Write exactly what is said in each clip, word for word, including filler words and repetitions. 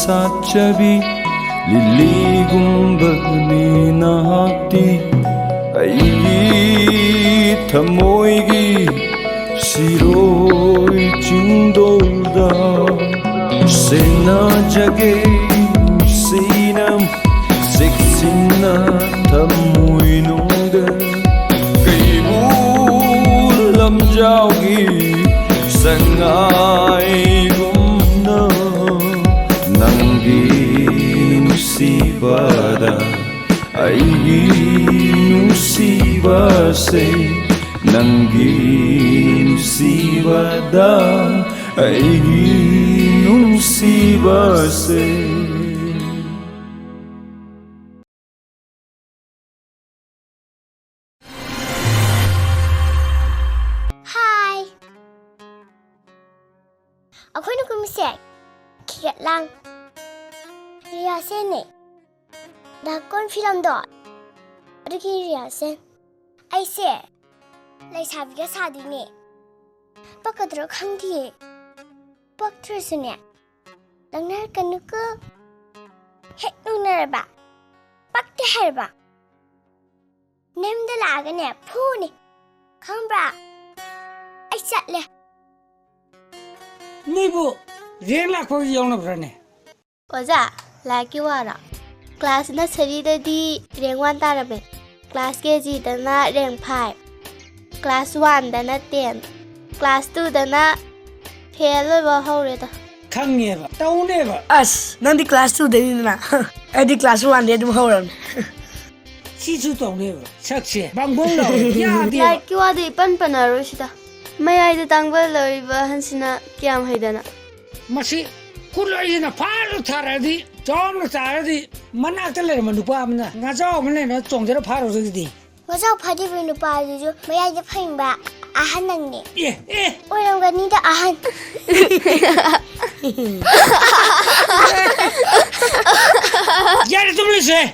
ꯁꯥꯠꯆꯕꯤ ꯂꯤꯂꯤꯒꯨꯝꯕꯅꯤ ꯅꯍꯥꯛꯇꯤ꯫ ꯑꯩꯒꯤ ꯊꯃꯣꯏꯒꯤ ꯁꯤꯔꯣꯏ ꯆꯤꯡꯗꯣꯜꯗ ꯁꯦꯟꯅꯖꯒꯦ ꯅꯨꯡꯁꯤꯅ ꯆꯦꯛꯁꯤꯟꯅ ꯊꯃꯣꯏꯅꯨꯡꯗ꯫ ꯀꯩꯕꯨ ꯂꯝꯖꯥꯎꯒꯤ ꯁꯉꯥꯏꯒꯨꯝꯅ ꯅꯪꯒꯤ ꯅꯨꯡꯁꯤꯕꯗ ꯑꯩꯒꯤ ꯅꯨꯡꯁꯤꯕꯁꯦ, ꯅꯪꯒꯤ ꯅꯨꯡꯁꯤꯕꯗ ꯑꯩꯒꯤ ꯅꯨꯡꯁꯤꯕꯁꯦ꯫ ꯍꯥꯏ꯫ ꯑꯩꯈꯣꯏꯅ ꯀꯨꯝꯃꯤꯁꯦ ꯈꯤꯒꯠꯂꯥꯡ ꯔꯤꯍꯥꯔꯁꯦꯜꯅꯦ꯫ ꯗꯥ ꯀꯣꯟ ꯐꯤꯂꯝꯗꯣ ꯑꯗꯨꯒꯤ ꯔꯤꯍꯥꯔꯁꯦꯜ꯫ ꯑꯩꯁꯦ ꯂꯩꯁꯥꯕꯤꯒ ꯁꯥꯗꯣꯏꯅꯦ꯫ ꯄꯛꯀꯗ꯭ꯔꯣ ꯈꯪꯗꯤꯌꯦ꯫ ꯄꯛꯇ꯭ꯔꯁꯨꯅꯦ ꯂꯛꯅꯔꯛꯀꯅꯨꯀꯣ꯫ ꯍꯦꯛ ꯅꯣꯛꯅꯔꯕ ꯄꯛꯇꯦ ꯍꯥꯏꯔꯕ ꯅꯌꯨꯝꯗ ꯂꯥꯛꯑꯒꯅꯦ ꯐꯨꯅꯤ꯫ ꯈꯪꯕ꯭ꯔꯥ? ꯑꯩ ꯆꯠꯂꯦ꯫ ꯅꯣꯏꯕꯨ ꯔꯦꯡ ꯂꯥꯛꯄꯒ ꯌꯥꯎꯅꯕ꯭ꯔꯥꯅꯦ? ꯑꯣꯖꯥ, ꯂꯥꯏꯔꯤꯛꯀꯤ ꯋꯥꯔꯣ? ꯀ꯭ꯂꯥꯁ ꯅꯁꯔꯤꯗꯗꯤ ꯔꯦꯡ ꯋꯥꯟ ꯇꯥꯔꯝꯃꯦ, ꯀ꯭ꯂꯥꯁ ꯀꯦ ꯖꯤꯗꯅ ꯔꯦꯡ ꯐꯥꯏꯚ, ꯀ꯭ꯂꯥꯁ ꯋꯥꯟꯗꯅ ꯇꯦꯟ, ꯀ꯭ꯂꯥꯁ ꯇꯨꯗꯅ ꯐꯦꯜ ꯑꯣꯏꯕ ꯍꯧꯔꯦꯗ꯫ ꯈꯪꯉꯦꯕ, ꯇꯧꯅꯦꯕ꯫ ꯑꯁ, ꯅꯪꯗꯤ ꯀ꯭ꯂꯥꯁ ꯇꯨꯗꯩꯅꯤꯗꯅ꯫ ꯑꯩꯗꯤ ꯀ꯭ꯂꯥꯁ ꯋꯥꯟꯗꯩ ꯑꯗꯨꯝ ꯍꯧꯔꯕꯅꯦ꯫ ꯁꯤꯁꯨ ꯇꯧꯅꯦꯕ꯫ ꯁꯛꯁꯦ ꯕꯪꯕꯪ ꯂꯥꯎꯋꯦ꯫ ꯌꯥꯗꯦꯕ꯫ ꯂꯥꯏꯔꯤꯛꯀꯤ ꯋꯥꯗꯤ ꯏꯄꯟ ꯄꯟꯅꯔꯣꯏꯁꯤꯗ꯫ ꯃꯌꯥꯏꯗ ꯇꯥꯡꯕ ꯂꯧꯔꯤꯕ ꯑꯍꯟꯁꯤꯅ ꯀꯌꯥꯝ ꯍꯩꯗꯅ꯫ ꯃꯁꯤ ꯈꯨꯠꯂꯣꯏꯁꯤꯅ ꯐꯥꯔ ꯊꯥꯔꯛꯑꯗꯤ, ꯆꯥꯎꯅ ꯇꯥꯔꯗꯤ, ꯃꯅꯥꯛꯇ ꯂꯩꯔꯝꯕ ꯅꯨꯄꯥ ꯑꯃꯅ ꯉꯥꯖꯥꯎ ꯑꯃ ꯂꯩꯔꯝꯕ ꯆꯣꯡꯊꯔ ꯐꯥꯔꯨꯔꯒꯗꯤ꯫ ꯉꯥꯖꯥꯎ ꯐꯥꯗ꯭ꯔꯤꯕ ꯅꯨꯄꯥꯗꯨꯁꯨ ꯃꯌꯥꯏꯗ ꯐꯩꯕ ꯑꯍꯟ ꯅꯪꯅꯦ꯫ ꯑꯦ, ꯑꯦ꯫ ꯑꯣꯏꯔꯝꯒꯅꯤꯗ ꯑꯍꯟ꯫ ꯌꯥꯔꯦ, ꯇꯨꯃꯤꯟ ꯂꯩꯁꯦ꯫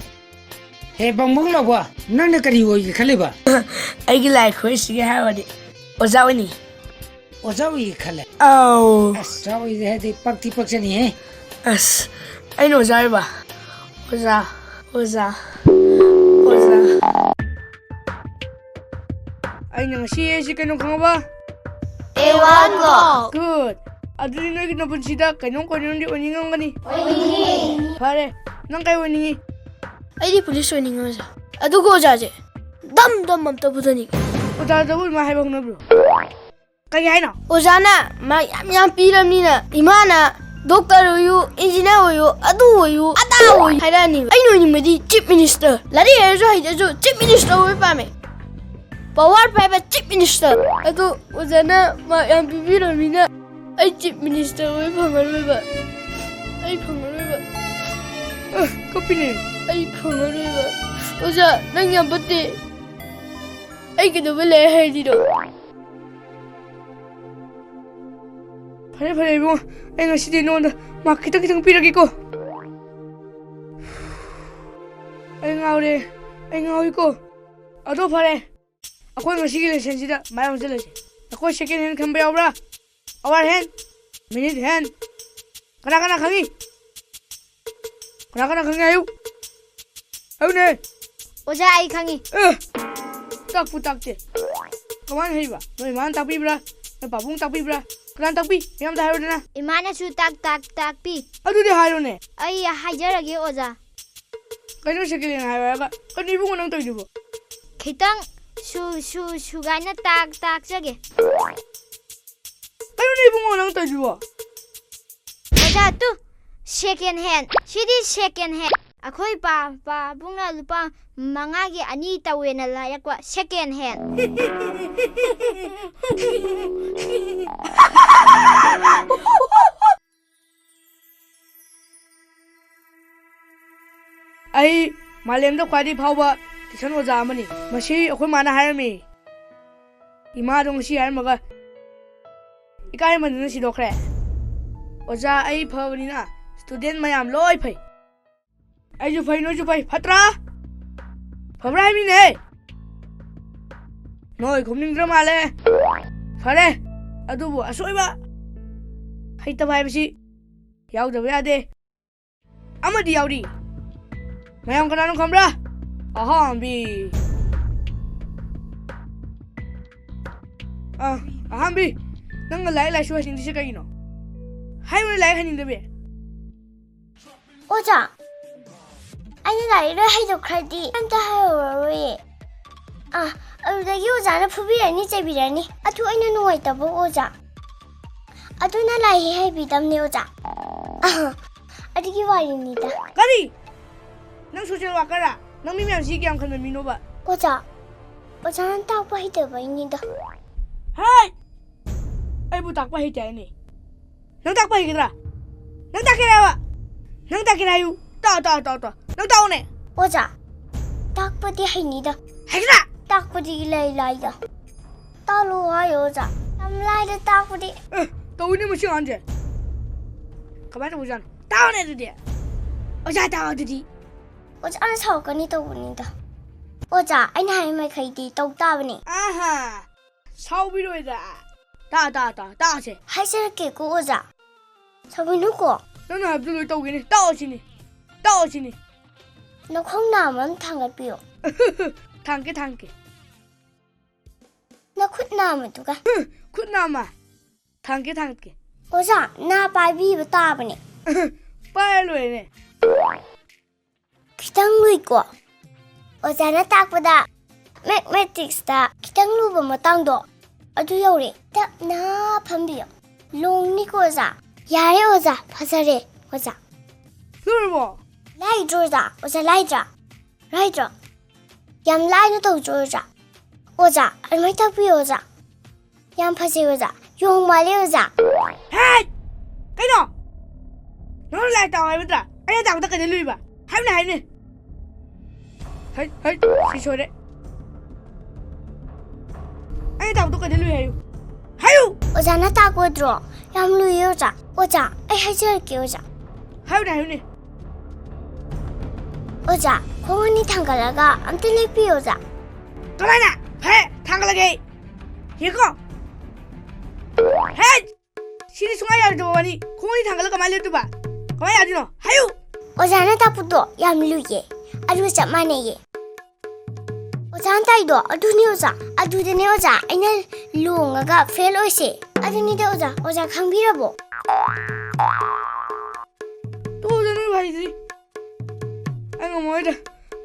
ꯍꯦ, ꯕꯪꯕꯪ ꯂꯥꯎꯕ, ꯅꯪꯅ ꯀꯔꯤ ꯑꯣꯏꯒꯦ ꯈꯜꯂꯤꯕ? ꯑꯩꯒꯤ ꯂꯥꯏ ꯈꯨꯔꯨꯝꯁꯤꯒꯦ ꯍꯥꯏꯔꯕꯗꯤ ꯑꯣꯖꯥ ꯑꯣꯏꯅꯤꯡꯉꯤ꯫ ꯑꯣꯖꯥ ꯑꯣꯏꯒꯦ ꯈꯜꯂꯦ? ꯑꯧ꯫ ꯑꯁ, ꯑꯣꯖꯥ ꯑꯣꯏꯒꯦ ꯍꯥꯏꯗꯤ ꯄꯛꯇꯤ ꯄꯛꯆꯅꯤꯍꯦ꯫ ꯑꯁ, ꯑꯩꯅ ꯑꯣꯖꯥ ꯑꯣꯏꯕ? ꯑꯣꯖꯥ, ꯑꯣꯖꯥ, ꯑꯣꯖꯥ꯫ ꯑꯩꯅ ꯉꯁꯤ ꯍꯥꯏꯁꯤ ꯀꯩꯅꯣ ꯈꯪꯉꯕ? ꯑꯦ ꯋꯥꯟ ꯀꯣ꯫ Good. ꯑꯗꯨꯗꯤ ꯅꯣꯏꯒꯤ ꯅꯄꯨꯟꯁꯤꯗ ꯀꯩꯅꯣꯝ ꯀꯩꯅꯣꯝꯗꯤ ꯑꯣꯏꯅꯤꯡꯉꯝꯒꯅꯤ꯫ ꯑꯣꯏꯅꯤꯡꯉꯤ꯫ ꯐꯔꯦ, ꯅꯪ ꯀꯩ ꯑꯣꯏꯅꯤꯡꯉꯤ? ꯑꯩꯗꯤ ꯄꯨꯂꯤꯁ ꯑꯣꯏꯅꯤꯡꯉꯤ, ꯑꯣꯖꯥ꯫ ꯑꯗꯨꯒ ꯑꯣꯖꯥꯁꯦ ꯗꯝ ꯗꯝ ꯑꯝꯇ ꯐꯨꯗꯅꯤꯡꯉꯤ꯫ ꯑꯣꯖꯥꯗꯕꯨ ꯑꯗꯨꯃꯥꯏꯅ ꯍꯥꯏꯕ ꯍꯧꯅꯕ꯭ꯔꯣ? ꯀꯩ ꯍꯥꯏꯅꯣ? ꯑꯣꯖꯥꯅ ꯃꯥ ꯌꯥꯝ ꯌꯥꯝ ꯄꯤꯔꯕꯅꯤꯅ ꯏꯃꯥꯅ ꯗꯣꯛꯇꯔ ꯑꯣꯏꯌꯨ, ꯏꯟꯖꯤꯅꯤꯌꯥꯔ ꯑꯣꯏꯌꯨ, ꯑꯗꯨ ꯑꯣꯏꯌꯨ, ꯑꯗꯥ ꯑꯣꯏꯌꯨ ꯍꯥꯏꯔꯛꯑꯅꯤꯕ꯫ ꯑꯩꯅ ꯑꯣꯏꯅꯤꯡꯕꯗꯤ ꯆꯤꯐ ꯃꯤꯅꯤꯁꯇꯔ꯫ ꯂꯥꯏꯔꯤꯛ ꯍꯩꯔꯁꯨ ꯍꯩꯇ꯭ꯔꯁꯨ ꯆꯤꯐ ꯃꯤꯅꯤꯁꯇꯔ ꯑꯣꯏꯕ ꯄꯥꯝꯃꯦ꯫ ꯄꯋꯥꯔ ꯄꯥꯏꯕ ꯆꯤꯐ ꯃꯤꯅꯤꯁꯇꯔ꯫ ꯑꯗꯨ ꯑꯣꯖꯥꯅ ꯃꯥ ꯌꯥꯝ ꯄꯤꯕꯤꯔꯕꯅꯤꯅ ꯑꯩ ꯆꯤꯐ ꯃꯤꯅꯤꯁꯇꯔ ꯑꯣꯏ ꯐꯪꯉꯔꯣꯏꯕ꯫ ꯑꯩ ꯐꯪꯉꯔꯣꯏꯕ꯫ ꯑ, ꯀꯞꯄꯤꯅꯦ꯫ ꯑꯩ ꯐꯪꯉꯔꯣꯏꯕ꯫ ꯑꯣꯖꯥ, ꯅꯪ ꯌꯥꯝ ꯐꯠꯇꯦ꯫ ꯑꯩ ꯀꯩꯗꯧꯕ ꯂꯩ ꯍꯥꯏꯔꯤꯅꯣ? ꯐꯔꯦ, ꯐꯔꯦ, ꯏꯕꯨꯡꯉꯣ꯫ ꯑꯩ ꯉꯁꯤꯗꯤ ꯅꯉꯣꯟꯗ ꯃꯥꯔꯛ ꯈꯤꯇꯪ ꯈꯤꯇꯪ ꯄꯤꯔꯒꯦꯀꯣ꯫ ꯑꯩ ꯉꯥꯎꯔꯦ꯫ ꯑꯩ ꯉꯥꯎꯏꯀꯣ꯫ ꯑꯗꯣ ꯐꯔꯦ꯫ ꯑꯩꯈꯣꯏ ꯉꯁꯤꯒꯤ ꯂꯦꯁꯟꯁꯤꯗ ꯃꯌꯥꯝ ꯆꯠꯂꯁꯤ꯫ ꯑꯩꯈꯣꯏ ꯁꯦꯀꯦꯟ ꯍꯦꯟ ꯈꯟꯕ ꯌꯥꯎꯕ꯭ꯔꯥ? ꯑꯋꯥꯔ ꯍꯦꯟ? Minute hand? ꯀꯅꯥ ꯀꯅꯥ ꯈꯪꯉꯤ? ꯀꯅꯥ ꯀꯅꯥ ꯈꯪꯉꯤ ꯍꯥꯏꯌꯨ? ꯍꯥꯏꯌꯨꯅꯦ꯫ ꯑꯣꯖꯥ, ꯑꯩ ꯈꯪꯉꯤ꯫ ꯑꯦ! ꯇꯥꯛꯄꯨ ꯇꯥꯛꯇꯦ꯫ ꯀꯃꯥꯏꯅ ꯍꯩꯕ? ꯅꯣꯏ ꯏꯃꯥꯅ ꯇꯥꯛꯄꯤꯕ꯭ꯔꯥ? ꯅꯣꯏ ꯄꯥꯕꯨꯡ ꯇꯥꯛꯄꯤꯕ꯭ꯔꯥ? ꯀꯅꯥꯅ ꯇꯥꯛꯄꯤ? ꯃꯌꯥꯝꯗ ꯍꯥꯏꯔꯨꯗꯅ꯫ ꯏꯃꯥꯅꯁꯨ ꯇꯥꯛ ꯇꯥꯛ ꯇꯥꯛꯄꯤ꯫ ꯑꯗꯨꯗꯤ ꯍꯥꯏꯔꯨꯅꯦ꯫ ꯑꯩ ꯍꯥꯏꯖꯔꯒꯦ, ꯑꯣꯖꯥ꯫ ꯀꯩꯅꯣ ꯁꯦꯀꯦꯟ ꯍꯦꯟ ꯍꯥꯏꯕ ꯍꯥꯏꯔꯒ? ꯀꯩꯅꯣ ꯏꯕꯨꯡꯉꯣ ꯅꯪ ꯇꯧꯔꯤꯗꯨꯕꯣ? ꯈꯤꯇꯪ ꯁꯨ, ꯁꯨ, ꯁꯨꯒꯥꯏꯅ ꯇꯥꯛ, ꯇꯥꯛꯆꯒꯦ꯫ ꯀꯩꯅꯣꯅꯦ ꯏꯕꯨꯡꯉꯣ ꯅꯪ ꯇꯧꯔꯤꯗꯨꯕꯣ? ꯑꯣꯖꯥ, ꯇꯨ, ꯁꯦꯀꯦꯟ ꯍꯦꯟ꯫ ꯁꯤꯗꯤ ꯁꯦꯀꯦꯟ ꯍꯦꯟ꯫ ꯑꯩꯈꯣꯏ ꯄꯥ, ꯄꯥꯕꯨꯡꯅ ꯂꯨꯄꯥ ꯃꯉꯥꯒꯤ ꯑꯅꯤ ꯇꯧꯋꯦꯅ ꯂꯩꯔꯛꯄ ꯁꯦꯀꯦꯟ ꯍꯦꯟ꯫ ꯑꯩ ꯃꯥꯂꯦꯝꯗ ꯈ꯭ꯋꯥꯏꯗꯒꯤ ꯐꯥꯎꯕ ꯇ꯭ꯌꯨꯁꯟ ꯑꯣꯖꯥ ꯑꯃꯅꯤ꯫ ꯃꯁꯤ ꯑꯩꯈꯣꯏ ꯃꯥꯅ ꯍꯥꯏꯔꯝꯃꯤ꯫ ꯏꯃꯥꯗꯣ ꯉꯁꯤ ꯍꯥꯏꯔꯝꯃꯒ ꯏꯀꯥꯏꯃꯟꯗꯅ ꯁꯤꯗꯣꯛꯈ꯭ꯔꯦ꯫ ꯑꯣꯖꯥ, ꯑꯩ ꯐꯕꯅꯤꯅ ꯁ꯭ꯇꯨꯗꯦꯟ ꯃꯌꯥꯝ ꯂꯣꯏ ꯐꯩ꯫ ꯑꯩꯁꯨ ꯐꯩ, ꯅꯣꯏꯁꯨ ꯐꯩ꯫ ꯐꯠꯇ꯭ꯔꯥ? ꯐꯕ꯭ꯔꯥ ꯍꯥꯏꯕꯅꯤꯅꯦ꯫ ꯅꯣꯏ ꯈꯨꯝꯅꯤꯡꯗ꯭ꯔ ꯃꯥꯜꯂꯦ꯫ ꯐꯔꯦ, ꯑꯗꯨꯕꯨ ꯑꯁꯣꯏꯕ, ꯍꯩꯇꯕ ꯍꯥꯏꯕꯁꯤ ꯌꯥꯎꯗꯕ ꯌꯥꯗꯦ꯫ ꯑꯃꯗꯤ ꯌꯥꯎꯔꯤ꯫ ꯃꯌꯥꯝ ꯀꯅꯥꯅꯣ ꯈꯪꯕ꯭ꯔꯥ? ꯑꯍꯥꯝꯕꯤ꯫ ꯑ, ꯑꯍꯥꯝꯕꯤ, ꯅꯪꯅ ꯂꯥꯏꯔꯤꯛ ꯂꯥꯏꯁꯨ ꯍꯩꯅꯤꯡꯗ꯭ꯔꯤꯁꯦ ꯀꯩꯒꯤꯅꯣ? ꯍꯥꯏꯌꯨꯅꯦ, ꯂꯥꯏꯔꯤꯛ ꯍꯩꯅꯤꯡꯗꯕꯤ꯫ ꯑꯣꯖꯥ, ꯑꯩꯅ ꯂꯥꯏꯔꯤꯛ ꯂꯣꯏ ꯍꯩꯗꯣꯛꯈ꯭ꯔꯗꯤ ꯑꯝꯇ ꯍꯥꯏꯍꯧꯔꯔꯣꯏꯌꯦ꯫ ꯑꯥ, ꯑꯗꯨꯗꯒꯤ ꯑꯣꯖꯥꯅ ꯐꯨꯕꯤꯔꯅꯤ, ꯆꯩꯕꯤꯔꯅꯤ꯫ ꯑꯗꯨ ꯑꯩꯅ ꯅꯨꯡꯉꯥꯏꯇꯕ ꯑꯣꯖꯥ꯫ ꯑꯗꯨꯅ ꯂꯥꯏꯔꯤꯛ ꯍꯩꯕꯤꯗꯕꯅꯦ ꯑꯣꯖꯥ꯫ ꯑꯍ, ꯑꯗꯨꯒꯤ ꯋꯥꯔꯤꯅꯤꯗ꯫ ꯀꯔꯤ? ꯅꯪ social workerꯔꯥ? ꯅꯪ ꯃꯤ ꯃꯌꯥꯝꯁꯤ ꯀꯌꯥꯝ ꯈꯟꯕ ꯃꯤꯅꯣꯕ? ꯑꯣꯖꯥ, ꯑꯣꯖꯥꯅ ꯇꯥꯛꯄ ꯍꯩꯇꯕꯩꯅꯤꯗ꯫ ꯍꯥꯏ! ꯑꯩꯕꯨ ꯇꯥꯛꯄ ꯍꯩꯇꯦ ꯍꯥꯏꯅꯦ꯫ ꯅꯪ ꯇꯥꯛꯄ ꯍꯩꯒꯗ꯭ꯔꯥ? ꯅꯪ ꯇꯥꯛꯀꯦꯔꯥ ꯍꯥꯏꯕ? ꯅꯪ ꯇꯥꯛꯀꯦꯔꯥ ꯍꯥꯏꯌꯨ꯫ ꯇꯥꯛꯑꯣ, ꯇꯥꯛꯑꯣ, ꯇꯥꯛꯑꯣ, ꯇꯥꯛꯑꯣ꯫ ꯅꯪ ꯇꯥꯛꯑꯣꯅꯦ꯫ ꯑꯣꯖꯥ, ꯇꯥꯛꯄꯗꯤ ꯍꯩꯅꯤꯗ꯫ ꯍꯩꯒꯗ꯭ꯔꯥ? ꯇꯥꯛꯄꯗꯤ ꯏꯂꯥꯏ ꯂꯥꯏꯗ꯫ ꯇꯥꯛꯂꯣ ꯍꯥꯏꯌꯣ ꯑꯣꯖꯥ꯫ ꯌꯥꯝ ꯂꯥꯏꯗ ꯇꯥꯛꯄꯗꯤ꯫ ꯑꯦ, ꯇꯧꯏꯅꯦ ꯃꯁꯤ ꯑꯉꯥꯡꯁꯦ꯫ ꯀꯃꯥꯏꯅ ꯇꯧꯕꯖꯥꯠꯅꯣ? ꯇꯥꯛꯑꯣꯅꯦ ꯑꯗꯨꯗꯤ꯫ ꯑꯣꯖꯥ, ꯇꯥꯛꯑꯣ ꯑꯗꯨꯗꯤ꯫ ꯑꯣꯖꯥꯅ ꯁꯥꯎꯔꯛꯀꯅꯤ ꯇꯧꯕꯅꯤꯗ꯫ ꯑꯣꯖꯥ, ꯑꯩꯅ ꯍꯥꯏꯔꯤ ꯃꯈꯩꯗꯤ ꯇꯧ ꯇꯥꯕꯅꯦ꯫ ꯑꯍꯥ, ꯁꯥꯎꯕꯤꯔꯣꯏꯗ꯫ ꯇꯥ, ꯇꯥ, ꯇꯥ, ꯇꯥꯁꯦ꯫ ꯍꯥꯏꯖꯔꯛꯀꯦꯀꯣ ꯑꯣꯖꯥ꯫ ꯁꯥꯎꯕꯤꯅꯨꯀꯣ꯫ ꯅꯪꯅ ꯍꯥꯏꯕꯗꯨ ꯂꯣꯏ ꯇꯧꯒꯦꯅꯦ꯫ ꯇꯥꯛꯑꯣ ꯁꯤꯅꯤ꯫ ꯇꯥꯛꯑꯣ ꯁꯤꯅꯤ꯫ ꯅꯈꯣꯡ ꯅꯥꯝꯃ ꯑꯃ ꯊꯥꯡꯒꯠꯄꯤꯌꯨ꯫ ꯊꯥꯡꯒꯦ, ꯊꯥꯡꯒꯦ꯫ ꯅꯈꯨꯠ ꯅꯥꯝꯃꯗꯨꯒ꯫ ꯈꯨꯠ ꯅꯥꯝꯃ꯫ ꯊꯥꯡꯒꯦ, ꯊꯥꯡꯒꯦ꯫ ꯑꯣꯖꯥ, ꯅꯥ ꯄꯥꯏꯕꯤꯕ ꯇꯥꯕꯅꯦ꯫ ꯄꯥꯏꯔ ꯂꯣꯏꯔꯦꯅꯦ꯫ ꯈꯤꯇꯪ ꯂꯨꯏꯀꯣ꯫ ꯑꯣꯖꯥꯅ ꯇꯥꯛꯄꯗ mathematicsꯇ ꯈꯤꯇꯪ ꯂꯨꯕ ꯃꯇꯥꯡꯗꯣ ꯑꯗꯨ ꯌꯧꯔꯦ꯫ ꯇꯞꯅ ꯐꯝꯕꯤꯌꯣ꯫ ꯂꯣꯡꯅꯤꯀꯣ ꯑꯣꯖꯥ꯫ ꯌꯥꯔꯦ ꯑꯣꯖꯥ, ꯐꯖꯔꯦ ꯑꯣꯖꯥ꯫ ꯂꯣꯏꯔꯕꯣ? ꯂꯥꯏꯗ꯭ꯔꯣ ꯑꯣꯖꯥ? ꯑꯣꯖꯥ, ꯂꯥꯏꯗ꯭ꯔꯥ? ꯂꯥꯏꯗ꯭ꯔꯣ? ꯌꯥꯝ ꯂꯥꯏꯅ ꯇꯧꯗ꯭ꯔꯣ ꯑꯣꯖꯥ? ꯑꯣꯖꯥ, ꯑꯗꯨꯃꯥꯏꯅ ꯇꯥꯛꯄꯤꯌꯣ ꯑꯣꯖꯥ꯫ ꯌꯥꯝ ꯐꯖꯩ ꯑꯣꯖꯥ꯫ ꯌꯣꯡ ꯃꯥꯜꯂꯦ ꯑꯣꯖꯥ꯫ ꯍꯦ! ꯀꯩꯅꯣ? ꯅꯪꯅ ꯂꯥꯏꯔꯤꯛ ꯇꯥꯛꯑꯣ ꯍꯥꯏꯕ ꯅꯠꯇ꯭ꯔꯥ? ꯑꯩꯅ ꯇꯥꯛꯄꯗ ꯀꯩꯗ ꯂꯨꯏꯕ? ꯍꯥꯏꯕꯅꯦ, ꯍꯥꯏꯕꯅꯦ꯫ ꯍꯩ, ꯍꯩ, ꯁꯤ ꯁꯣꯏꯔꯦ꯫ ꯑꯩꯅ ꯇꯥꯛꯄꯗꯣ ꯀꯩꯗ ꯂꯨꯏ ꯍꯥꯏꯌꯨ꯫ ꯍꯥꯏꯌꯨ! ꯑꯣꯖꯥꯅ ꯇꯥꯛꯄꯗ꯭ꯔꯣ? ꯌꯥꯝ ꯂꯨꯏꯌꯦ ꯑꯣꯖꯥ꯫ ꯑꯣꯖꯥ, ꯑꯩ ꯍꯥꯏꯖꯔꯛꯀꯦ ꯑꯣꯖꯥ꯫ ꯍꯥꯏꯌꯨꯅꯦ, ꯍꯥꯏꯌꯨꯅꯦ꯫ ꯑꯣꯖꯥ, ꯈꯣꯡ ꯑꯅꯤ ꯊꯥꯡꯒꯠꯂꯒ ꯑꯝꯇ ꯂꯦꯞꯄꯤꯌꯨ ꯑꯣꯖꯥ꯫ ꯀꯃꯥꯏꯅ? ꯍꯦ, ꯊꯥꯡꯒꯠꯂꯒꯦ ꯑꯩ꯫ ꯌꯦꯡꯉꯣ꯫ ꯍꯦ! ꯁꯤꯗꯤ ꯁꯨꯡꯌꯥ ꯌꯥꯔꯣꯏꯗꯕ ꯋꯥꯅꯤ꯫ ꯈꯣꯡ ꯑꯅꯤ ꯊꯥꯡꯒꯠꯂꯒ ꯀꯃꯥꯏꯅ ꯂꯦꯞꯇꯣꯏꯕ? ꯀꯃꯥꯏꯅ ꯌꯥꯗꯣꯏꯅꯣ? ꯍꯥꯏꯌꯨ! ꯑꯣꯖꯥꯅ ꯇꯥꯛꯄꯗꯣ ꯌꯥꯝ ꯂꯨꯏꯌꯦ꯫ ꯑꯗꯨꯒ ꯆꯞ ꯃꯥꯟꯅꯩꯌꯦ꯫ ꯑꯣꯖꯥꯅ ꯇꯥꯛꯏꯗꯣ ꯑꯗꯨꯅꯤ ꯑꯣꯖꯥ꯫ ꯑꯗꯨꯗꯅꯦ ꯑꯣꯖꯥ ꯑꯩꯅ ꯂꯣꯡꯉꯒ ꯐꯦꯜ ꯑꯣꯏꯁꯦ꯫ ꯑꯗꯨꯅꯤꯗ ꯑꯣꯖꯥ꯫ ꯑꯣꯖꯥ ꯈꯪꯕꯤꯔꯕꯣ? ꯇꯣꯛꯑꯣꯗ ꯅꯣꯏ ꯋꯥꯔꯤꯗꯨꯗꯤ꯫ ꯑꯩ ꯉꯝꯃꯣꯏꯗ꯫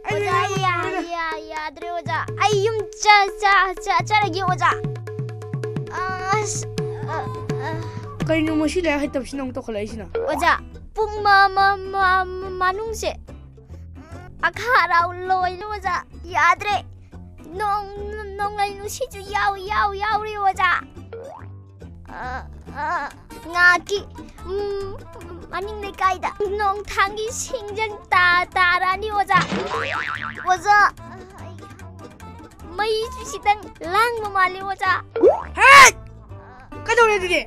ꯑꯩ ꯑꯣꯖꯥ, ꯉꯝꯃꯣꯏꯗ꯫ ꯌꯥ-, ꯌꯥ-, ꯌꯥꯗ꯭ꯔꯦ ꯑꯣꯖꯥ꯫ ꯑꯩ ꯌꯨꯝ ꯆ-, ꯆ-, ꯆ-, ꯆꯠꯂꯒꯦ ꯑꯣꯖꯥ꯫ ꯑꯁ, ꯑ, ꯑ꯫ ꯀꯩꯅꯣ ꯉꯁꯤ ꯂꯥꯏꯔꯤꯛ ꯍꯩꯇꯕꯁꯤꯅ ꯑꯃꯨꯛ ꯇꯧꯈꯠꯂꯛꯏꯁꯤꯅ? ꯑꯣꯖꯥ, ꯄꯨꯡ ꯃ-, ꯃ-, ꯃ-, ꯃꯅꯨꯡꯁꯦ ꯑꯈꯥꯔꯥꯎ ꯂꯣꯏꯔꯦ ꯑꯣꯖꯥ꯫ ꯌꯥꯗ꯭ꯔꯦ꯫ ꯅꯣꯡ-, ꯅꯣꯡꯂꯩ ꯅꯨꯡꯁꯤꯠꯁꯨ ꯌꯥꯎ-, ꯌꯥꯎ-, ꯌꯥꯎꯔꯦ ꯑꯣꯖꯥ꯫ ꯑ, ꯑ, ꯉꯥꯛꯀꯤ, ꯎꯝ, ꯃꯅꯤꯡ ꯂꯩꯀꯥꯏꯗ ꯅꯣꯡꯊꯥꯡꯒꯤ ꯁꯤꯡꯖꯪ ꯇꯥ-, ꯇꯥꯔꯛꯑꯅꯤ ꯑꯣꯖꯥ꯫ ꯑꯣꯖꯥ, ꯃꯩꯁꯨ ꯈꯤꯇꯪ ꯂꯥꯡꯕ ꯃꯥꯜꯂꯤ ꯑꯣꯖꯥ꯫ ꯍꯦꯠ! ꯀꯩꯗꯧꯔꯦ ꯑꯗꯨꯗꯤ?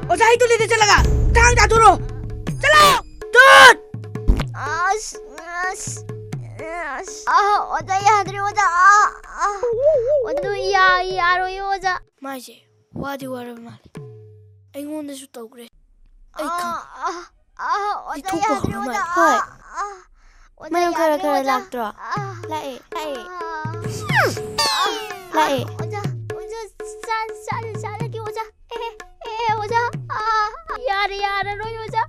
ꯑꯣꯖꯥ ꯍꯩ ꯇꯣꯂꯦꯠꯇ ꯆꯠꯂꯒ ꯊꯥꯡ ꯊꯥꯗꯣꯔꯣ꯫ ꯆꯠꯂꯣ! ꯇꯨꯠ! ꯑꯁ, ꯑꯁ, ꯑꯁ꯫ ꯑ, ꯑꯣꯖꯥ ꯌꯥꯗ꯭ꯔꯦ ꯑꯣꯖꯥ꯫ ꯑ, ꯑ꯫ ꯑꯗꯨ ꯌꯥ-, ꯌꯥꯔꯣꯏ ꯑꯣꯖꯥ꯫ ꯃꯥꯏꯁꯦ ꯋꯥꯗꯤ ꯋꯥꯔꯕ ꯃꯥꯜꯂꯦ꯫ ꯑꯩꯉꯣꯟꯗꯁꯨ ꯇꯧꯈ꯭ꯔꯦ꯫ ꯑꯩ ꯈꯪ- ꯑ, ꯑ, ꯑ, ꯑꯣꯖꯥ ꯂꯤꯊꯣꯛꯄ ꯌꯥꯗ꯭ꯔꯦ ꯍꯧꯔꯕ ꯑꯣꯖꯥ꯫ ꯃꯥꯜꯂꯦ꯫ ꯍꯣꯏ꯫ ꯑ, ꯑ, ꯑꯣꯖꯥ ꯃꯔꯝ ꯈꯔ ꯌꯥꯗ꯭ꯔꯦ ꯈꯔ ꯑꯣꯖꯥ꯫ ꯂꯥꯛꯇ꯭ꯔꯣ? ꯑ, ꯂꯥꯛꯑꯦ, ꯂꯥꯛꯑꯦ꯫ ꯑ, ꯑ, ꯂꯥꯛꯑꯦ꯫ ꯑꯣꯖꯥ, ꯑꯣꯖꯥ, ꯆꯥ-, ꯆꯥ-, ꯆꯥꯔꯒꯦ ꯑꯣꯖꯥ꯫ ꯑꯦ, ꯑꯦ, ꯑꯣꯖꯥ꯫ ꯑ, ꯌꯥꯔꯦ, ꯌꯥꯔꯔꯣꯏ ꯑꯣꯖꯥ꯫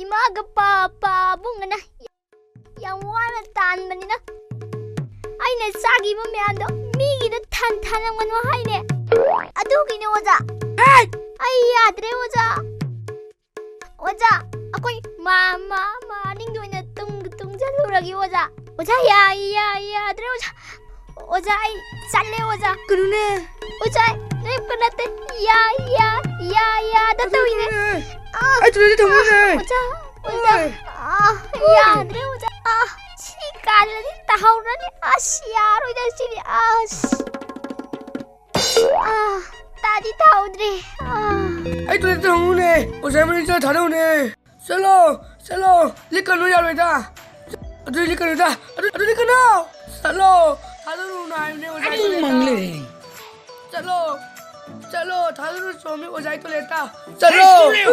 ꯏꯃꯥꯒ ꯄꯥ-, ꯄꯥꯕꯨꯡꯒꯅ ꯌꯥꯝ ꯋꯥꯅ ꯇꯥꯟꯕꯅꯤꯅ ꯑꯩꯅ ꯆꯥꯈꯤꯕ ꯃꯌꯥꯝꯗꯣ ꯃꯤꯒꯤꯗ ꯊꯥꯟ-, ꯊꯥꯟꯂꯝꯒꯅꯨ ꯍꯥꯏꯅꯦ꯫ ꯑꯗꯨꯒꯤꯅꯦ ꯑꯣꯖꯥ꯫ ꯍꯦꯠ! ꯑꯩ ꯌꯥꯗ꯭ꯔꯦ ꯑꯣꯖꯥ꯫ ꯑꯣꯖꯥ, ꯑꯩꯈꯣꯏ ꯃꯥ-, ꯃꯥ-, ꯃꯅꯤꯡꯒꯤ ꯑꯣꯏꯅ ꯇꯨꯡ-, ꯇꯨꯡꯁꯤꯜꯂꯨꯔꯒꯦ ꯑꯣꯖꯥ꯫ ꯑꯣꯖꯥ, ꯌꯥ-, ꯌꯥ-, ꯌꯥꯗ꯭ꯔꯦ ꯑꯣꯖꯥ꯫ ꯑꯣꯖꯥ, ꯑꯩ ꯆꯠꯂꯦ ꯑꯣꯖꯥ꯫ ꯀꯩꯅꯣꯅꯦ? ꯑꯣꯖꯥ, ꯂꯦꯞꯄ ꯅꯠꯇꯦ꯫ ꯌꯥ, ꯌꯥ, ꯌꯥ, ꯌꯥꯗ ꯇꯧꯏꯅꯦ꯫ ꯀꯩꯅꯣꯅꯦ? ꯑꯥ, ꯑꯩ ꯇꯨꯔꯦꯜꯗ ꯊꯝꯃꯨꯅꯦ꯫ ꯑꯣꯖꯥ, ꯑꯣꯖꯥ꯫ ꯑꯣꯏ꯫ ꯑꯥ, ꯌꯥꯗ꯭ꯔꯦ ꯑꯣꯖꯥ꯫ ꯑꯥ, ꯁꯤ ꯀꯥꯟꯗꯗꯤ ꯇꯥꯍꯧꯔꯅꯤ꯫ ꯑꯁ, ꯌꯥꯔꯣꯏꯗ ꯁꯤꯗꯤ꯫ ꯑꯁ꯫ ꯑꯥ, ꯇꯥꯗꯤ ꯇꯥꯍꯧꯗ꯭ꯔꯦ꯫ ꯑꯥ꯫ ꯑꯩ ꯇꯨꯔꯦꯜꯗ ꯊꯝꯃꯨꯅꯦ꯫ ꯑꯣꯖꯥ ꯃꯅꯤꯡ ꯆꯠꯂ ꯊꯥꯗꯧꯅꯦ꯫ ꯆꯠꯂꯣ, ꯆꯠꯂꯣ, ꯂꯤꯛꯀꯅꯨ, ꯌꯥꯔꯣꯏꯗ꯫ ꯑꯗꯨ ꯂꯤꯛꯀꯅꯨꯗ, ꯑꯗꯨ, ꯑꯗꯨ ꯂꯤꯛꯀꯅꯨ꯫ ꯆꯠꯂꯣ, ꯊꯥꯗꯧꯅꯨ ꯍꯥꯏꯕꯅꯦ, ꯑꯣꯖꯥ ꯑꯩ ꯃꯪ ꯂꯩꯔꯦ꯫ ꯆꯠꯂꯣ꯫ चलो, थालू चोमी ओझाई तो लेता। चलो। तुम ले।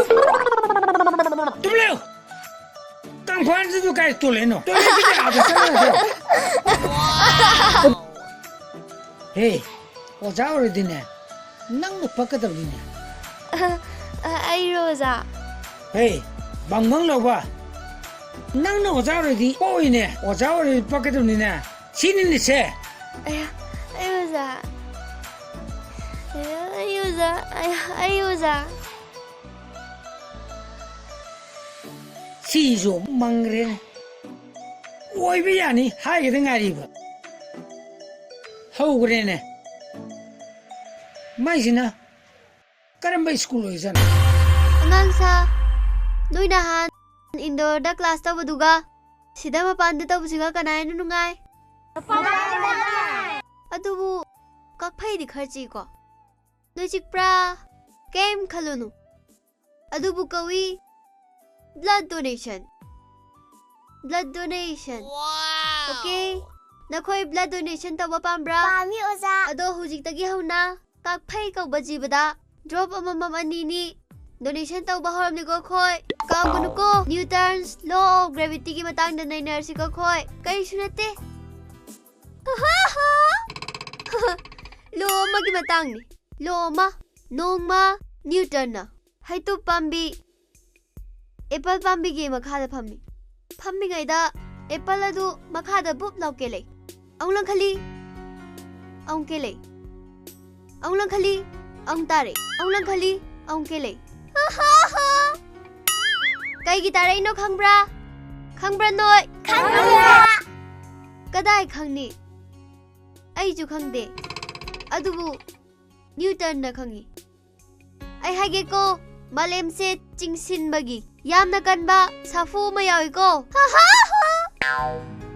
तुम ले। कंफर्म से तू काय तू लेनो? तू ले के आ जा, चलो, चलो। हे, ꯑꯣꯖꯥ ꯑꯣꯏꯔꯗꯤꯅꯦ, ꯅꯪꯅ ꯄꯛꯀꯗꯕꯅꯤꯅꯦ꯫ ꯑ, ꯑ, ꯑꯩꯔꯣ ꯑꯣꯖꯥ? ꯍꯦ, ꯕꯪꯕꯪ ꯂꯧꯕ꯫ ꯅꯪꯅ ꯑꯣꯖꯥ ꯑꯣꯏꯔꯗꯤ ꯄꯛꯑꯣꯏꯅꯦ꯫ ꯑꯣꯖꯥ ꯑꯣꯏꯔꯗꯤ ꯄꯛꯀꯗꯕꯅꯤꯅꯦ꯫ ꯁꯤꯅꯤꯅꯦ ꯁꯦ꯫ ꯑꯌꯥ, ꯑꯩ ꯑꯣꯖꯥ꯫ ꯑꯌꯥ, ꯑꯩ ꯑꯣꯖꯥ꯫ ꯑꯌꯥ, ꯑꯩ ꯑꯣꯖꯥ꯫ ꯁꯤꯁꯨ ꯃꯪꯈ꯭ꯔꯦꯅꯦ꯫ ꯑꯣꯏꯕ ꯌꯥꯅꯤ ꯍꯥꯏꯒꯗ ꯉꯥꯏꯔꯤꯕ꯫ ꯍꯧꯈ꯭ꯔꯦꯅꯦ꯫ ꯃꯥꯏꯁꯤꯅ ꯀꯔꯝꯕ ꯁ꯭ꯀꯨꯜ ꯑꯣꯏꯖꯥꯠꯅꯣ? ꯑꯉꯥꯡ ꯁꯥ, ꯅꯣꯏ ꯅꯍꯥꯟ ꯏꯟꯗꯣꯔꯗ ꯀ꯭ꯂꯥꯁ ꯇꯧꯕꯗꯨꯒ ꯁꯤꯗ ꯃꯄꯥꯟꯗ ꯇꯧꯕꯁꯤꯒ ꯀꯅꯥꯅ ꯅꯨꯡꯉꯥꯏ? ꯑꯗꯨꯕꯨ ꯀꯛꯐꯩꯗꯤ ꯈꯔ ꯆꯤꯀꯣ꯫ ꯅꯣꯏ ꯆꯤꯛꯄ꯭ꯔꯥ? ꯀꯩꯝ ꯈꯜꯂꯨꯅꯨ꯫ ꯑꯗꯨꯕꯨ ꯀꯧꯏ blood donation꯫ Blood donation꯫ Okay? ꯅꯈꯣꯏ blood donation ꯇꯧꯕ ꯄꯥꯝꯕ꯭ꯔꯥ? ꯄꯥꯝꯃꯤ, ꯑꯣꯖꯥ꯫ ꯑꯗꯣ ꯍꯧꯖꯤꯛꯇꯒꯤ ꯍꯧꯅ ꯀꯥꯛꯐꯩ ꯀꯧꯕ ꯖꯤꯕꯗ drop ꯑꯃꯃꯝ ꯑꯅꯤꯅꯤ donation ꯇꯧꯕ ꯍꯧꯔꯝꯅꯤꯀꯣ ꯑꯩꯈꯣꯏ꯫ ꯀꯥꯎꯒꯅꯨꯀꯣ, Newton's law of gravityꯒꯤ ꯃꯇꯥꯡꯗ ꯅꯩꯅꯔꯁꯤꯀꯣ ꯑꯩꯈꯣꯏ꯫ ꯀꯔꯤꯁꯨ ꯅꯠꯇꯦ꯫ Law ꯑꯃꯒꯤ ꯃꯇꯥꯡꯅꯤ꯫ Law ꯑꯃ꯫ ꯅꯣꯡꯃ ꯅ꯭ꯌꯨꯇꯟꯅ ꯍꯩꯇꯨꯞ ꯄꯥꯝꯕꯤ ꯑꯦꯄꯜ ꯄꯥꯝꯕꯤꯒꯤ ꯃꯈꯥꯗ ꯐꯝꯃꯤ꯫ ꯐꯝꯃꯤꯉꯩꯗ ꯑꯦꯄꯜ ꯑꯗꯨ ꯃꯈꯥꯗ ꯕꯨꯞ ꯂꯥꯎ ꯀꯦꯜꯂꯛꯏ꯫ ꯑꯃꯨꯛ ꯂꯪꯈꯠꯂꯤ, ꯑꯃꯨꯛ ꯀꯦꯜꯂꯛꯏ꯫ ꯑꯃꯨꯛ ꯂꯪꯈꯠꯂꯤ, ꯑꯃꯨꯛ ꯇꯥꯔꯛꯏ꯫ ꯑꯃꯨꯛ ꯂꯪꯈꯠꯂꯤ, ꯑꯃꯨꯛ ꯀꯦꯜꯂꯛꯏ꯫ ꯀꯩꯒꯤ ꯇꯥꯔꯛꯏꯅꯣ ꯈꯪꯕ꯭ꯔꯥ? ꯈꯪꯕ꯭ꯔꯥ ꯅꯣꯏ? ꯈꯪꯗꯦ꯫ ꯀꯗꯥꯏ ꯈꯪꯅꯤ? ꯑꯩꯁꯨ ꯈꯪꯗꯦ꯫ ꯑꯗꯨꯕꯨ ꯅ꯭ꯌꯨꯇꯟꯅ ꯈꯪꯉꯤ꯫ ꯑꯩ ꯍꯥꯏꯒꯦꯀꯣ, ꯃꯥꯂꯦꯝꯁꯦ ꯆꯤꯡꯁꯤꯟꯕꯒꯤ ꯌꯥꯝꯅ ꯀꯟꯕ ꯁꯥꯐꯨ ꯑꯃ ꯌꯥꯎꯏꯀꯣ꯫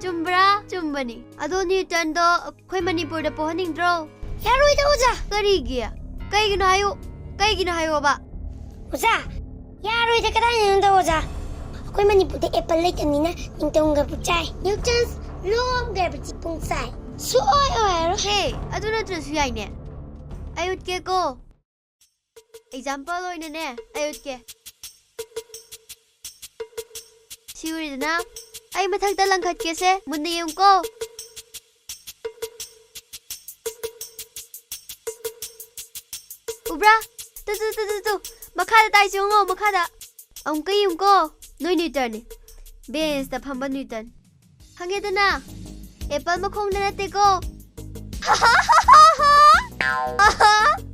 ꯆꯨꯝꯕ꯭ꯔꯥ? ꯆꯨꯝꯕꯅꯤ꯫ ꯑꯗꯣ ꯅ꯭ꯌꯨꯇꯟꯗꯣ ꯑꯩꯈꯣꯏ ꯃꯅꯤꯄꯨꯔꯗ ꯄꯣꯛꯍꯟꯅꯤꯡꯗ꯭ꯔꯣ? ꯌꯥꯔꯣꯏꯗ, ꯑꯣꯖꯥ꯫ ꯀꯔꯤꯒꯤ? ꯀꯩꯒꯤꯅꯣ ꯍꯥꯏꯌꯨ, ꯀꯩꯒꯤꯅꯣ ꯍꯥꯏꯌꯣꯕ꯫ ꯑꯣꯖꯥ, ꯌꯥꯔꯣꯏꯗ, ꯀꯗꯥꯏꯗꯩꯅꯣꯗ, ꯑꯣꯖꯥ? ꯑꯩꯈꯣꯏ ꯃꯅꯤꯄꯨꯔꯗ ꯑꯦꯄꯜ ꯂꯩꯇꯕꯅꯤꯅ ꯅꯤꯡꯇꯝ ꯒ꯭ꯔꯦꯕꯤꯇꯤ ꯆꯥꯏ꯫ ꯅ꯭ꯌꯨꯇꯟꯁ ꯂꯣ ꯑꯣꯐ ꯒ꯭ꯔꯦꯕꯤꯇꯤ ꯄꯨꯡ ꯆꯥꯏ꯫ ꯁꯨꯛꯑꯣꯏ ꯑꯣꯏꯔꯔꯣꯏ꯫ ꯍꯦ, ꯑꯗꯨ ꯅꯠꯇ꯭ꯔꯁꯨ ꯌꯥꯏꯅꯦ꯫ ꯑꯩ ꯎꯠꯀꯦꯀꯣ꯫ ꯑꯦꯛꯖꯥꯝꯄꯜ ꯑꯣꯏꯅꯅꯦ, ꯑꯩ ꯎꯠꯀꯦ꯫ ꯁꯤ ꯎꯔꯤꯗꯅ? ꯑꯩ ꯃꯊꯛꯇ ꯂꯪꯈꯠꯀꯦꯁꯦ, ꯃꯨꯟꯅ ꯌꯦꯡꯉꯨꯀꯣ꯫ ꯎꯕ꯭ꯔꯥ? ꯇꯨ, ꯇꯨ, ꯇꯨ, ꯇꯨ, ꯇꯨ꯫ ꯃꯈꯥꯗ ꯇꯥꯏꯁꯦ ꯌꯦꯡꯉꯣ, ꯃꯈꯥꯗ꯫ ꯑꯃꯨꯛꯀ ꯌꯦꯡꯉꯨꯀꯣ, ꯅꯣꯏ ꯅ꯭ꯌꯨꯇꯟꯅꯤ꯫ ꯕꯦꯟꯁꯇ ꯐꯝꯕ ꯅ꯭ꯌꯨꯇꯟ꯫ ꯈꯪꯉꯦꯗꯅ? ꯑꯦꯄꯜ ꯃꯈꯣꯡꯗ ꯅꯠꯇꯦꯀꯣ꯫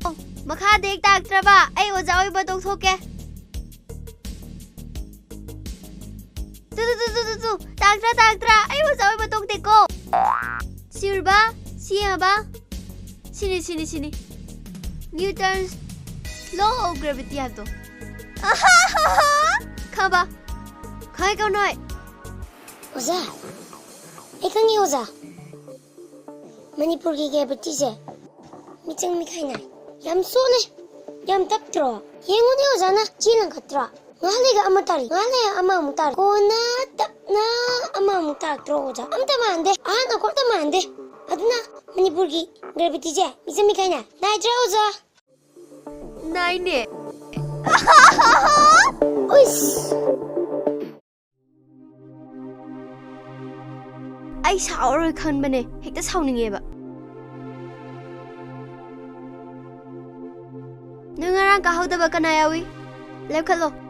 ꯑꯣ, ꯃꯈꯥꯗ ꯍꯦꯛ ꯇꯥꯔꯛꯇ꯭ꯔꯕ, ꯑꯩ ꯑꯣꯖꯥ ꯑꯣꯏꯕ ꯇꯣꯛꯊꯣꯛꯀꯦ꯫ ꯇꯨ, ꯇꯨ, ꯇꯨ, ꯇꯨ, ꯇꯨ, ꯇꯨ꯫ ꯇꯥꯔꯛꯇ꯭ꯔꯥ, ꯇꯥꯔꯛꯇ꯭ꯔꯥ? ꯑꯩ ꯑꯣꯖꯥ ꯑꯣꯏꯕ ꯇꯣꯛꯇꯦꯀꯣ꯫ ꯁꯤ ꯎꯔꯕ? ꯁꯤ ꯌꯦꯡꯉꯕ? ꯁꯤꯅꯤ, ꯁꯤꯅꯤ, ꯁꯤꯅꯤ꯫ Newton's law of gravity ꯍꯥꯏꯕꯗꯣ꯫ ꯈꯪꯉꯕ? ꯈꯪꯉꯦꯀꯣ ꯅꯣꯏ? ꯑꯣꯖꯥ, ꯑꯩ ꯈꯪꯉꯦ ꯑꯣꯖꯥ꯫ ꯃꯅꯤꯄꯨꯔꯒꯤ gravityꯁꯦ ꯃꯤꯆꯪ ꯃꯤꯈꯥꯏ ꯅꯥꯏ꯫ ꯌꯥꯝ ꯁꯣꯜꯂꯦ, ꯌꯥꯝ ꯇꯞꯇ꯭ꯔꯣ? ꯌꯦꯡꯉꯨꯅꯦ ꯑꯣꯖꯥꯅ ꯆꯦ ꯂꯪꯈꯠꯇ꯭ꯔꯣ? ꯉꯥꯏꯍꯥꯛ ꯂꯩꯒ ꯑꯃ ꯇꯥꯔꯤ, ꯉꯥꯏꯍꯥꯛ ꯂꯩꯒ ꯑꯃꯃꯨꯛ ꯇꯥꯔꯤ꯫ ꯀꯣꯟꯅ ꯇꯞꯅ ꯑꯃꯃꯨꯛ ꯇꯥꯔꯛꯇ꯭ꯔꯣ ꯑꯣꯖꯥ? ꯑꯝꯇ ꯃꯥꯟꯗꯦ, ꯑꯍꯥꯟ ꯑꯀꯣꯟꯇ ꯃꯥꯟꯗꯦ꯫ ꯑꯗꯨꯅ ꯃꯅꯤꯄꯨꯔꯒꯤ gravityꯁꯦ ꯃꯤꯆꯪ ꯃꯤꯈꯥꯏ ꯅꯥꯏ꯫ ꯅꯥꯏꯗ꯭ꯔꯥ ꯑꯣꯖꯥ? ꯅꯥꯏꯅꯦ꯫ ꯎꯏꯁ! ꯑꯩ ꯁꯥꯎꯔꯔꯣꯏ ꯈꯟꯕꯅꯦ, ꯍꯦꯛꯇ ꯁꯥꯎꯅꯤꯡꯉꯦꯕ꯫ ꯅꯣꯏ ꯉꯔꯥꯡ ꯀꯥꯍꯧꯗꯕ ꯀꯅꯥ ꯌꯥꯎꯏ? ꯂꯦꯞꯈꯠꯂꯣ꯫